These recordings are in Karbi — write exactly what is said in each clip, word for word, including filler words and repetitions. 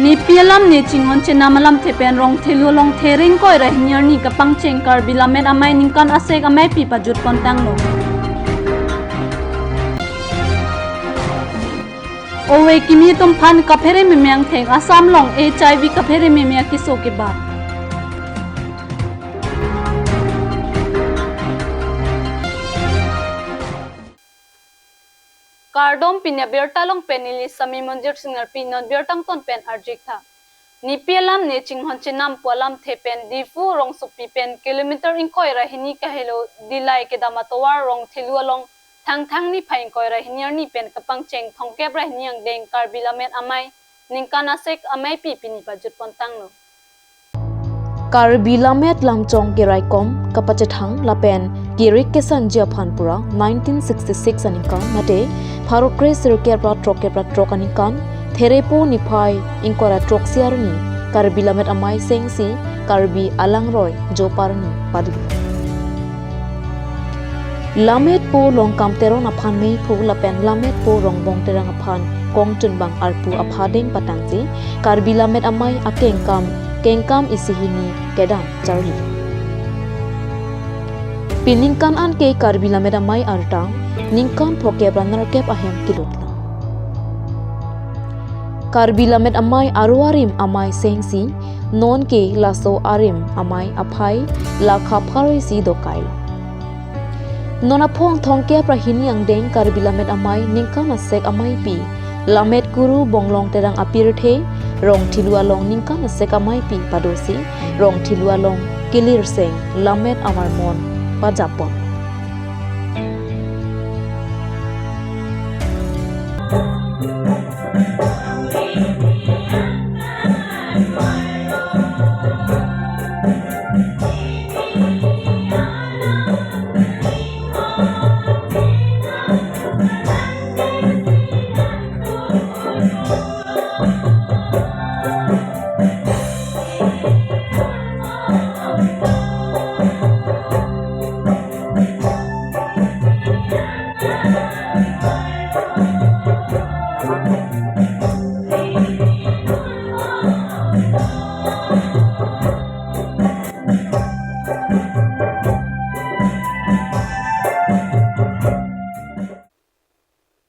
Nepi alam ne chinghon chenam alamthe pen Rongthelu along There ingkoi ra hini arni kapangcheng Karbi Lammet Amei ningkan asek ameipi pajut pontanglo. Ove kimi atum aphan kaphere meme angthek, Assam along H I V kaphere meme akeso kebat. Kardom, pini abirta along pen neli Sami Monjir Singarpi, non birta angton pen arjutha. Nepi alam ne chinghon chenam pu alamthe pen Diphu rongsopi pen kilometer ingkoi ra hini kahelo Dillai kedam atovar Rongthelu along Thangthang niphai ingkoi ra hini arni pen kapangcheng thomkep ra hini angdeng Karbi Lammet Amei ningkan asek ameipi pini pajut pontanglo. Karbi Lammet Lamchong Keraikom kapachethang lapen kerik kesangji aphan pura nineteen sixty-six aningkan mate pharo kre sirkep ra throkkep ra throk aningkan Therepo niphai ingkoi ra throksi arni Karbi Lammet Amei sengsi Karbi alangroi joparni padu. Lammetpo Longkam Teron aphan meiphu lapen Lammetpo Rongbong Terang aphan kongchunbang arpu aphadeng patangsi Karbi Lammet Amei akengkam kengkam isi hini kedam charli. Piningkan anke Karbi Lammet Amei artang ningkan phokep ra nerkep ahem kilutlo. Karbi Lammet Amei aro arim amei sengsi nonke laso arim amei aphai lakha pharo isi dokailo. Non aphong thomkep ra hini angdeng Karbi Lammet Amei ningkan asek ameipi Lammet Kuru Bonglong Terang apirthe Rongthelu along ningkan asek ameipi padosi Rongthelu along kelirseng Lammet amarmon pajapon.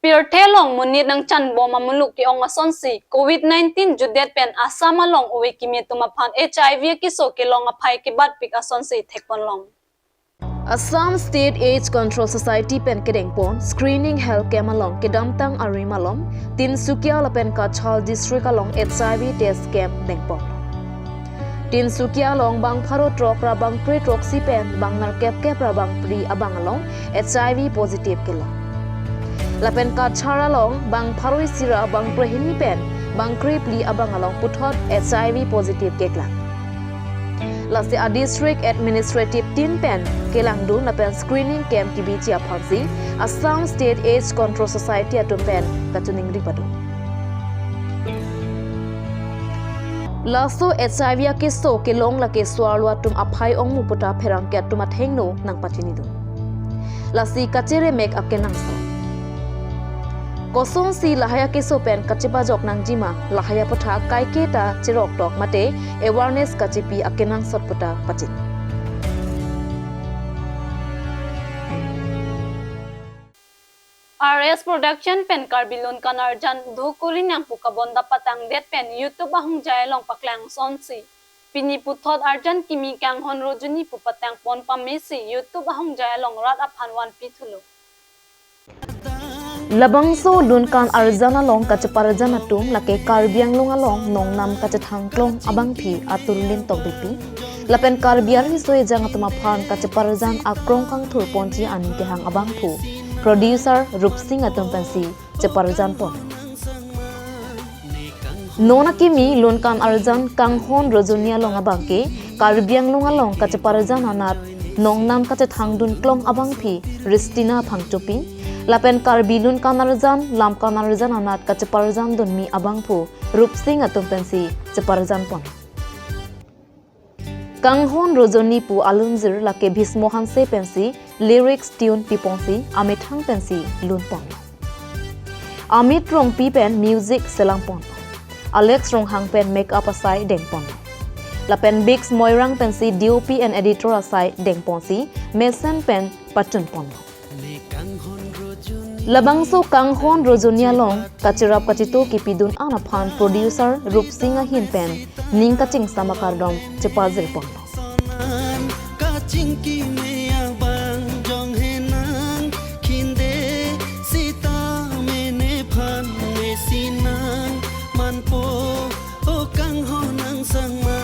Pirthe along monit nangchanbom amuluk ke-ong asonsi Covid nineteen jutdet pen Assam along ove kimi atum aphan H I V akeso kelong aphai kebatpik asonsi thekponlong. Assam State AIDS Control Society pen kedengpon screening health camp along kedamtang arim along Tinsukia lapen Cachar district along H I V test camp dengpon. Tinsukia along bang pharo throk ra bang kre throksi pen bang nerkep kep ra bang phli abang along H I V positive kelang. Lapen Cachar along bang pharo isi ra bang kre hini pen bang kre phli abang along puthot H I V positive keklang. Lasi a district administrative team pen kelangdun lapen screening camp kebichi aphansi Assam State AIDS Control Society atum pen kachiningri padun. Laso H I V akeso kelong lake so-arlo atum aphai ongmu puta pherangke atum athengno nangpachinidun. Lasi kacheremek akenangsot. Kosonsi lahai akeso pen kachepajok nangjima, lahai aputhak kaiketa cheroktok mate awareness kachepi akenangsot puta pachini. R S Production pen Karbi Lunkan Arjan Dhukuri Nangpu Kabonda patangdet pen YouTube ahongjai along paklang sonsi pini puthot arjan kimi Kanghon Rojoni pu patangpon pamesi YouTube ahongjai along rat aphan vanpi thulo. Labangso Lunkan Arjan along kacheparjan atum lake Karbi Anglong along nongnam kachethang klong abangpi atur lin tokbepi lapen Karbi ariso ejang atum aphan kacheparjan akrong kangthur ponji aning kehang abangphu producer Rupsing atum pensi cheparjan pon. Non akimi Lunkan Arjan Kanghon Rojoni along abangke Karbi Anglong along kacheparjan anat nongnam kachethangdun klong abangpi Ristina Phangchopi lapen Karbi Lunkan Arjan Lamkan Arjan anat kacheparjandunmi abangphu Rupsing atum pensi cheparjan pon. Kanghon Rojoni pu alunjir lake Bhismo Hanse pensi lyrics tune piponsi amethang pensi lunpon. Amit Rongpi pen music selangpon. Alex Ronghang pen makeup asai dengponlo. Lapen Biggs Moirang pensi D O P and editor asai dengponsi mesen pen patunponlo. Labangso Kanghon Rojoni along kachirap kachitu kipidun an aphan producer Rupsing ahin pen ning kachingsam akardom chepajirponlo. Kachingki me abang jong henang khinde sita me nephan me sinang manpo o Kanghon angsangma.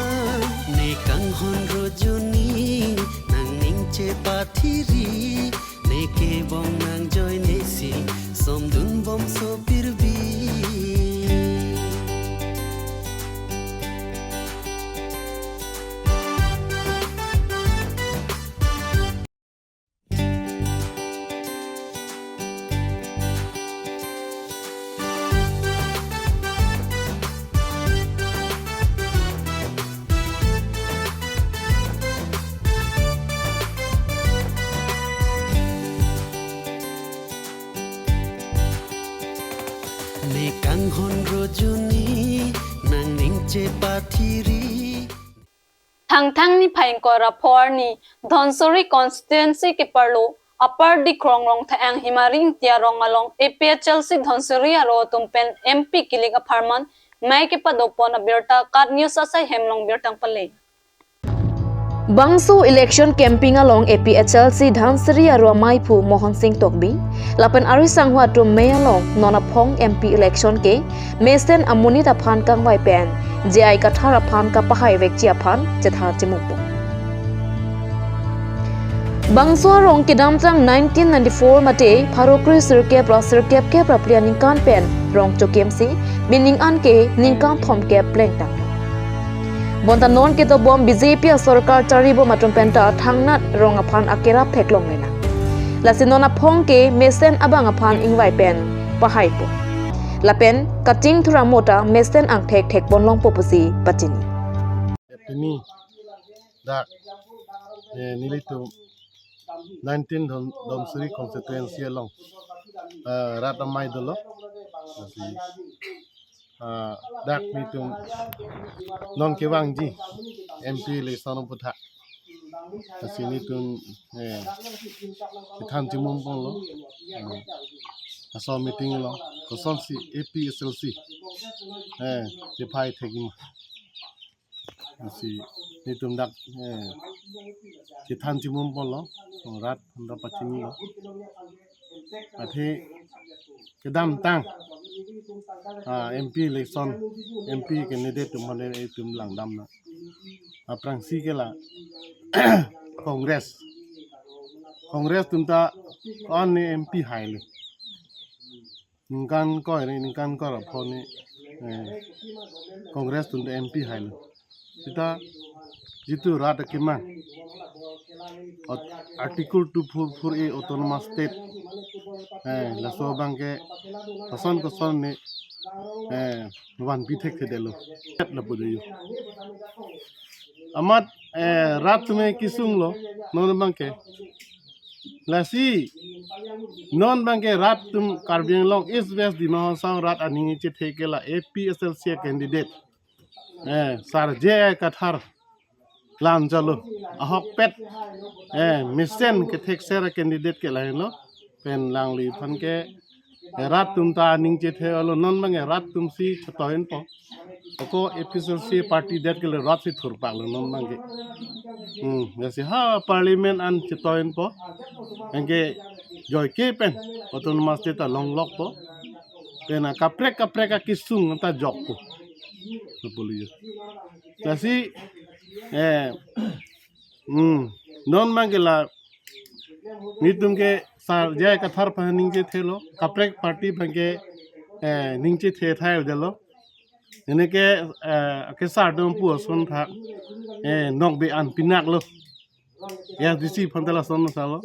Ne Kanghon Rojoni nangning chepathiri, ne kebong nangjoinesi somdun bomso pirbi. Ne Kanghon Rojoni nangning chepathiri. Thangthang niphai ingkoi ra pho arni Dhansiri constituency keparlo Upper Dikrong Rongthe-ang Himari Ingti arong along A P H L C Dhansiri aro atum pen M P kilik apharman mei kepadopon abirta KAT News asai hem along birta pale. Bangso election campaign along A P H L C Dhansiri aro amaiphu Mohon Sing Tokbi lapen ari sangho atum mei along non aphong M P election ke mesen amonit aphan kangvai pen J I Kathar aphan kapahai vekji aphan chethan chimungpo. Bangso arong kedamtang nineteen ninety-four mate pharo kre sirkep ra sirkep kep ra phli aningkan pen rong chokimsi, bining an ke ningkan thomkep plengtang. Bonta non kedobom B J P asorkar charibom atum penta thangnat rong aphan akerap theklonglena. Lasi non aphong ke mesen abang aphan ingvai pen pahaipo. Lapen kachingthur amo ta mesen angthek thekponlongpo pusi pachini. Pini dak, eh, nelitum nineteen Dhon-, Dhansiri constituency along, eh, rat amei dolo. Lasi, ah, dak nelitum non kevangji M P election aphuthak. Lasi nelitum, eh, kethan chimungponlo. Eh, laso meeting along kosonsi A P H L C, eh, chephai thekji ma. Lasi nelitum dak, eh, kethan chimungponlo, rat aphan ta pachinilo. Athe kedamtang, ah, M P election, M P candidate atum aphan itum langdamnang. Aphrangsi ke la Congress. Congress atum ta ko-an ne M P hailo. Ningkan ingkoi ra ningkan ingkoi ra pho ne, eh, Congress atum ta M P hailo. Sita jitu rat akemang, ot-, Article two four four A Autonomous State, eh, laso abang ke koson koson ne, eh, vanpi thekthedetlo. Lapu do yo. Amat, eh, rat atum ke kesunglo, non abang ke. Lasi, non abang ke rat atum Karbi Anglong East West Dima Hasao rat aning chethe ke la A P H L C candidate, eh, Sar J I Kathar klemchotlo, ahokpet, eh, mesen kethekser candidate ke lahenlo, pen alangli aphan ke, eh, rat atum ta aning chethe-olo, non abang ke rat atumsi chetoinpo. Ako A P H L C party det ke le rat si thurpaklo non abang ke. Hmm, lasi ha parliament an chetoinpo. Anke joike pen Autonomous State ta longlokpo. Pen akaprek kaprek akesung ta jokpo. Lapu lo yo. Lasi, eh, hmm, non abang ke la nelitum ke Sar J I Kathar aphan ning chethelo, kaprek party aphan ke, eh, ning chethe thai delo. Neli ke, eh, kesar atum pu ason thak, eh, nokbe an pinaklo. A S D C aphan ta lason salo.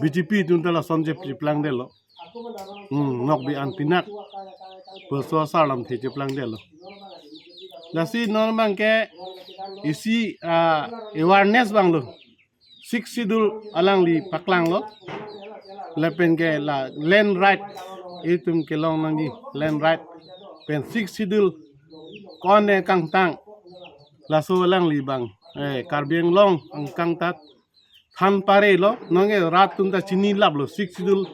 B J P atum ta lason je cheplangdetlo. Hmm, nokbe an pinak. Pu ason asar lamthe cheplangdetlo. Lasi non abang ke isi, ah, awareness vanglo. Sixth Schedule alangli paklanglo. Lapen ke la land right, itum kelong nangji land right. Pen Sixth Schedule ko-an ne kangtang. Laso alangli abang, eh, Karbi Anglong angkang ta than parelo, nonke rat atum ta chinilaplo, Sixth Schedule,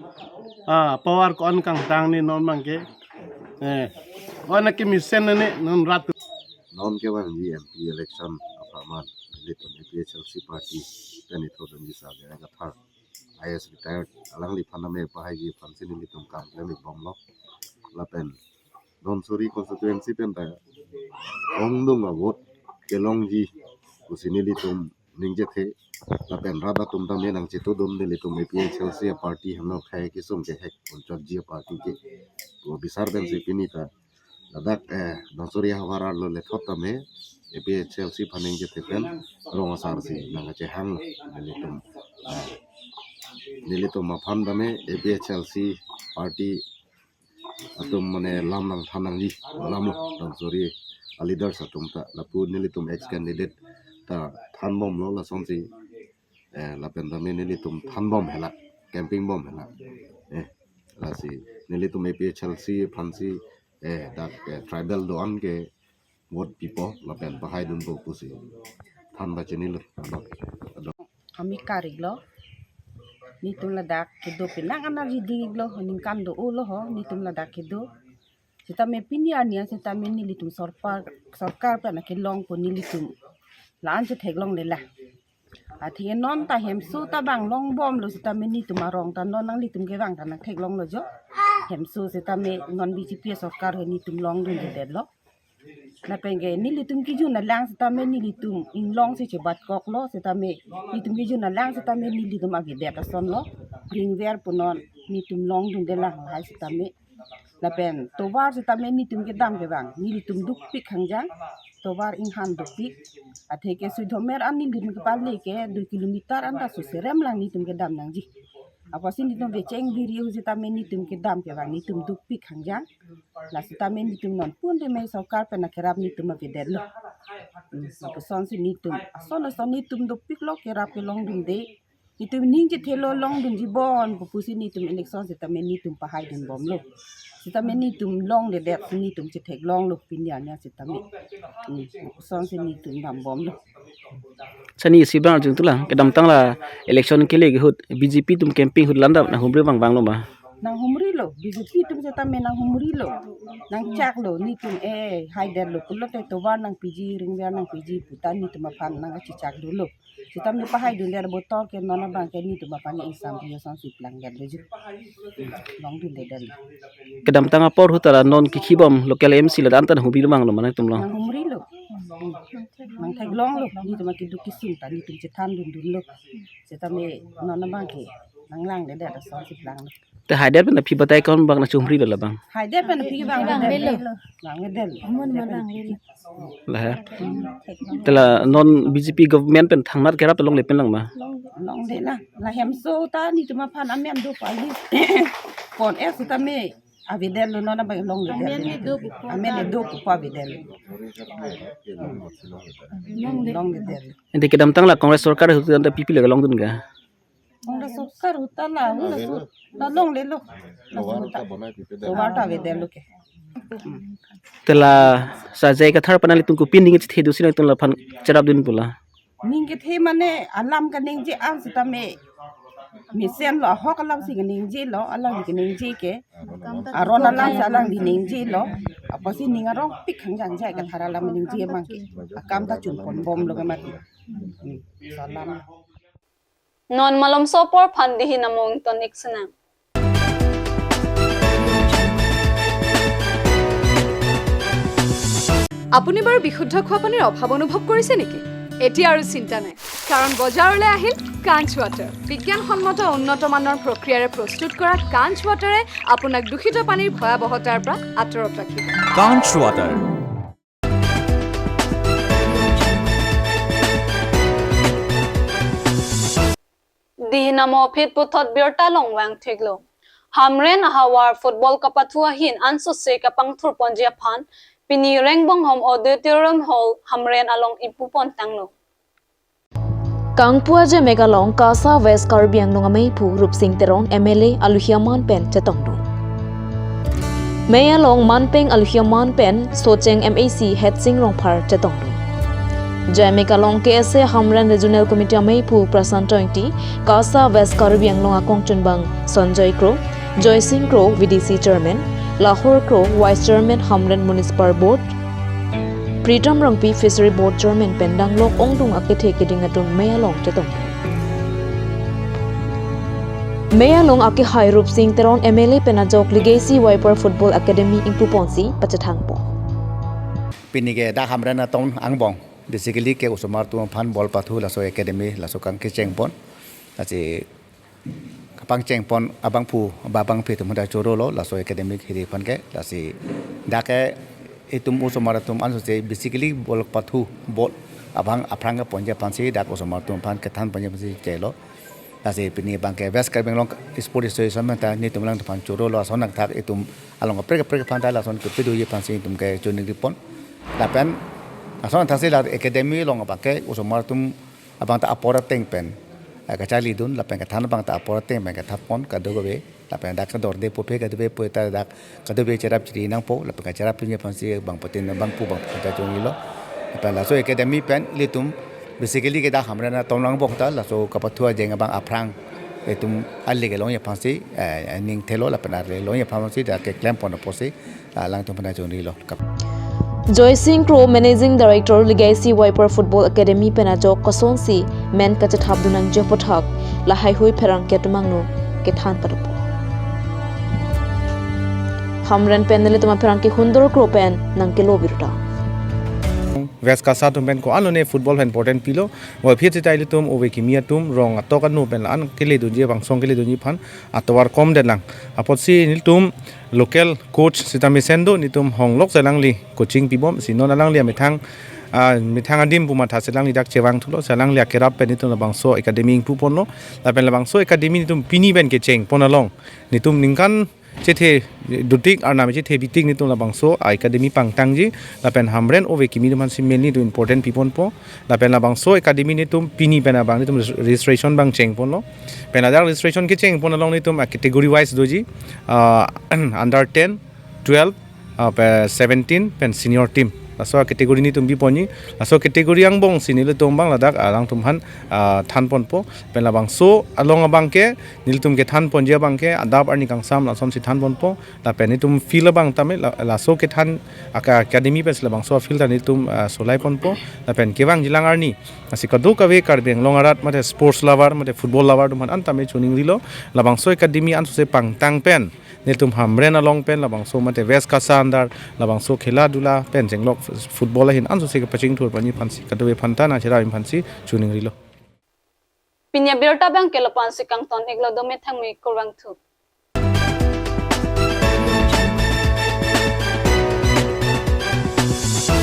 ah, power ko-an kangtang ne non abangke. Eh, ko-an akemesen ne non rat atum. Non kevangji M P election apharman, nelitum A P H L C party pen ithurdunji Sir J I Kathar, I A S retired, alangliphan tame pahaiji aphansi nelitum kam klemik bomlo. Lapen Dhansiri constituency pen ta ongdung a-vote kelongji pusi nelitum ningjethe. Lapen rat atum tame nangchetudun, nelitum A P H L C a-party henlo khei kesung kehek unchotji a-party ke. To bisar pensi pini ta ladak, eh, Dhansiri havar arlo lethot tame A P H L C aphan ningjethe pen rong asarsi nangkachehanglo nelitum. Eh, nelitum aphan tame A P H L C party atum mane lam nangthan nangji alamlo, Dhansiri a-leaders atum ta, lapu nelitum ex candidate ta thanbomlo lasonsi, eh, lapen tame nelitum thanbom hela, camping bom hela. Eh, lasi nelitum A P H L C aphansi, eh, dak, eh, tribal do-an ke vote pipo lapen pahaidunpo pusi than pachinilo. Adon, adon. Ami kariklo. Netum ladak kedo penang anerji diklo, ningkan do-olo ho, netum ladak kedo. Sitame pini arni an sitame nelitum sorkar, sorkar pen akelong pu nelitum la-an chetheklonglelang. Athe non ta hemso ta bang longbomlo, sitame netum arong ta non nanglitum kevang ta nangtheklonglo jo. Hemso sitame non B J P sorkar he netum longdundedetlo. Lapen ke nelitum kejun alang sitame nelitum inglongsi chebatkoklo, sitame netum kejun alang sitame nelitum avedet asonlo. Ringver pu non netum longdundelang lahai sitame. Lapen tovar sitame netum kedam kevang nelitum dukpik hangjang. Tovar inghan dukpik. Athe ke Suidhomer an nelitum kepale ke dui kilometer an ta suserem lang netum kedam nangji. Apotsi netum vecheng viri ahut sitame netum kedam kevang netum dukpik hangjang. La sitame netum non pun tame sorkar pen akerap netum avedetlo. Hmm, lapusonsi netum ason ason netum dopiklo, kerap kelongdunde. Netum ning chethelo longdunji bon pu pusi netum election sitame netum pahaidunbomlo. Sitame netum longledet si netum chetheklonglo pini arni an sitame. Hmm, lapusonsi netum dambomlo. Sani isi bang jung tulang, kedamtang la election kele ke ahut B J P atum camping ahut la-an ta nanghumri vangvanglo ma? Nanghumrilo, B J P atum sitame nanghumrilo. Nangchaklo, netum eh haidetlo pulote tovar nangpiji, ringver nangpiji pu ta netum aphan nangkachechakdunlo. Sitame pahaidundet botor ke non abang ke netum aphan ke ingsamri asonsi plangdetlo ju. Longdundedetlo. Kedamtang apor ahut ta la non kikhibom local M C la-an ta nanghumri vanglo ma nangtumlo? Nanghumrilo. Nangtheklonglo, netum akeduk kesung ta netum chethandundunlo. Sitame non abang ke nanglangledet asonsi planglo. Te haidet pen aphi batai ko-an bang nangchehumrilo labang? Haidet pen aphi bang Bang belo. Bang belo. Amun ma bang belo. Lahai. Te la non B J P government pen thangnat kerap ta longle pen lang ma? Longlelang. La hemso ta netum aphan amen do pali. Kon eh sitame avedetlo, non abang longledetlo. Amen ne do pu. Amen ne do pu avedetlo. Longle. Longledetlo. Ante kedamtang la Congress sorkar ahut ta P P le kelongdun ga? Congress sorkar ahut ta la, ahut la su, la longlelo. La su ta. Tovar ta avedetlo ke. Hmm. Te la Sir J I Kathar aphan nanglitum kopi ning chethe dosi nangtum laphan cherapdun pu la? Ning kethe mane alam kaningje an sitame mesenlo, ahok alamsi kaningjelo, alangli kaningje ke. Aron alamsi alangli ningjelo. Apotsi ning arongpik hangjang J I Kathar alam ningje abang ke. Akam ta chunponbomlo ke mati. Hmm. Salam. Non malomso apor aphan Dihin amo ington-ik sinang. আপুনি বাৰু বিশুদ্ধ খোৱা পানীৰ অভাৱ অনুভৱ কৰিছে নেকি? এতিয়া আৰু চিন্তা নাই, কাৰণ বজাৰলৈ আহিল কাঞ্চ ৱাটাৰ। বিজ্ঞানসন্মত উন্নত মানৰ প্ৰক্ৰিয়াৰে প্ৰস্তুত কৰা কাঞ্চ ৱাটাৰে আপোনাক দূষিত পানীৰ ভয়াৱহতাৰ পৰা আঁতৰত ৰাখিব। কাঞ্চ water. Dihin amo aphi puthot birta longvang thiklo. Hamren ahavar football kapathu ahin ansose kapangthurponji aphan pini Rengbonghom Auditorium Hall Hamren along ipupontanglo. Kangpu ajeme along KASA West Karbi Anglong ameiphu Rupsing Teron M L A aluhi aman pen chetongdun. Mei along manpeng aluhi aman pen Socheng M A C Hetsing Rongphar chetongdun. Jaime Kalong K S A Hamren Regional Committee ameiphu Prasanto Ingti, KASA West Karbi Anglong akongchunbang Sanjoy Kro, Joysing Kro, V D C Chairman, Lahor Kro, Vice Chairman Hamren Municipal Board, Pritam Rongpi, Fishery Board Chairman pen danglok ongdung akethe keding atum Mei along chetong. Mei along akehai Rupsing Teron M L A pen ajok Legacy Viper Football Academy ingpuponsi pachethangpo. Pini ke dak Hamren aton angbong, basically ke osomar atum aphan bol pathu laso academy laso kang kechengpon. Lasi kapangchengpon abangphu, ba abangpi atum dak chorolo laso academy hiri aphan ke, lasi dak ke itum osomar atum ansose basically bol pathu, bol abang aphrang keponji aphansi dak osomar atum aphan kethanponji aphansi chelo. Lasi pini abang ke West Karbi Anglong Sport Association menta netum alangtum aphan chorolo, ason nangthak itum along kaprek kaprek aphan ta lason kepedoji aphansi itum ke choningripon. Lapen ason nangthaksi la academy along abang ke osomar atum abang ta apor ateng pen, eh, kacharlidun, lapen kethan abang ta apor ateng pen kethanpon kadokave, lapen dak kadorde pupe kadokave pu ta dak kadokave cherap chiri nangpo, lapen kacherap puji aphansi bangphutin bangphu bangphu ta chonilo. Lapen laso academy pen ilitum basically ke dak Hamren aton angbong ta laso kapathu ajeng abang aphrang itum ale kelongji aphansi, eh, ning thelo lapen ale longji aphansi dak keklempon apotsi, ah, alangtum aphan ta chonilo. Kap- Joysing Kro, Managing Director, Legacy Viper Football Academy pen ajok kosonsi men kachethapdun nangji aputhak lahaihui pherangke atum angno kethan padopo. Hamren pen nelitum apherangke Hundor Kro pen nangkelo birta. West KASA atum pen ko-an lone football pen important pilo. Wa phit sita ilitum ove kimi atum rong atok anu pen la-an keledunji, bangsong keledunji aphan atovar komdetlang. Apotsi nelitum local coach sita mesen do, nelitum honglok si alangli coaching pibom, si non alangli amethang, ah, methang adim pu matha si alangli dak chevangthulo, si alangli akerap pen nelitum labangso academy ingpuponlo. Lapen labangso academy nelitum pini pen kechengpon along nelitum ningkan chethe dutik arnam chethe bitik nelitum labangso academy pangtangji, lapen Hamren ove kimi atum aphansi mainly itum important piponpo. Lapen labangso academy nelitum pini pen abang nelitum regis-, registration abang chengponlo. Pen ladak registration kechengpon along nelitum a category wise doji, ah, under ten, twelve, ah, pe seventeen pen senior team. Laso category nelitum biponji, laso category angbongsi nelitum abang ladak alangtum aphan, ah, thanponpo. Pen labangso along abang ke nelitum kethanponji abang ke adap arni kangsam lasonsi thanponpo. Lapen nelitum field abang tame la-, laso kethan aka academy pensi labangso field ta nelitum, ah, solaiponpo. Lapen kevangjilang arni, lasi kadokave Karbi Anglong arat mate sports lover mate football lover atum aphan an tame choningrilo, labangso academy ansose pangtang pen nelitum Hamren along pen labangso mate West KASA under labangso khela dula pen chenglok football ahin ansose kepachingthurponji aphansi kadokave aphan ta nangcherap aphansi choningrilo. Pini abirta abang ke lapu-ansi kangton-iklo, dome thangme, kurvangthu.